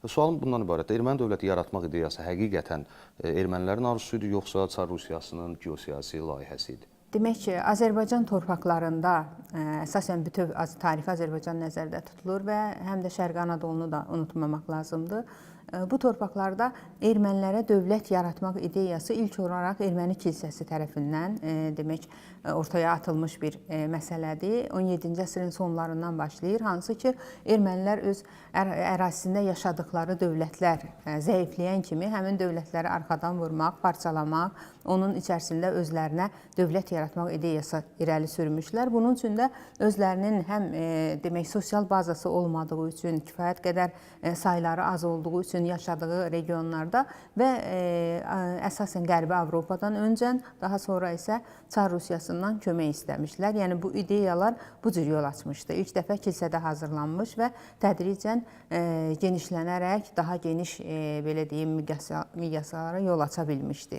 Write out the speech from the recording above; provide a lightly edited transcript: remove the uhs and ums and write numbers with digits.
Sualım bundan ibarətdir. Erməni dövləti yaratmaq ideyası həqiqətən ermənilərin arzusu idi, yoxsa Çar Rusiyasının geosiyasi layihəsi idi? Demək ki, Azərbaycan torpaqlarında əsasən bütöv tarixi Azərbaycan nəzərdə tutulur və həm də Şərqi Anadolunu da unutmamaq lazımdır. Bu torpaqlarda ermənilərə dövlət yaratmaq ideyası ilk olaraq erməni kilsəsi tərəfindən demək ortaya atılmış bir məsələdir. 17-ci əsrin sonlarından başlayır, hansı ki ermənilər öz ərazisində yaşadıkları dövlətlər zəifləyən kimi həmin dövlətləri arxadan vurmaq, parçalamaq, onun içərisində özlərinə dövlət yaratmaq ideyası irəli sürmüşlər. Bunun üçün də özlərinin həm demək sosial bazası olmadığı üçün, kifayət qədər sayları az olduğu üçün yaşadığı regionlarda və əsasən Qərbi Avropadan öncən, daha sonra isə Çar Rusiyasından kömək istəmişlər. Yəni bu ideyalar bu cür yol açmışdı. İlk dəfə kilsədə hazırlanmış və tədricən genişlənərək daha geniş belə deyim miqyaslara yol aça bilmişdi.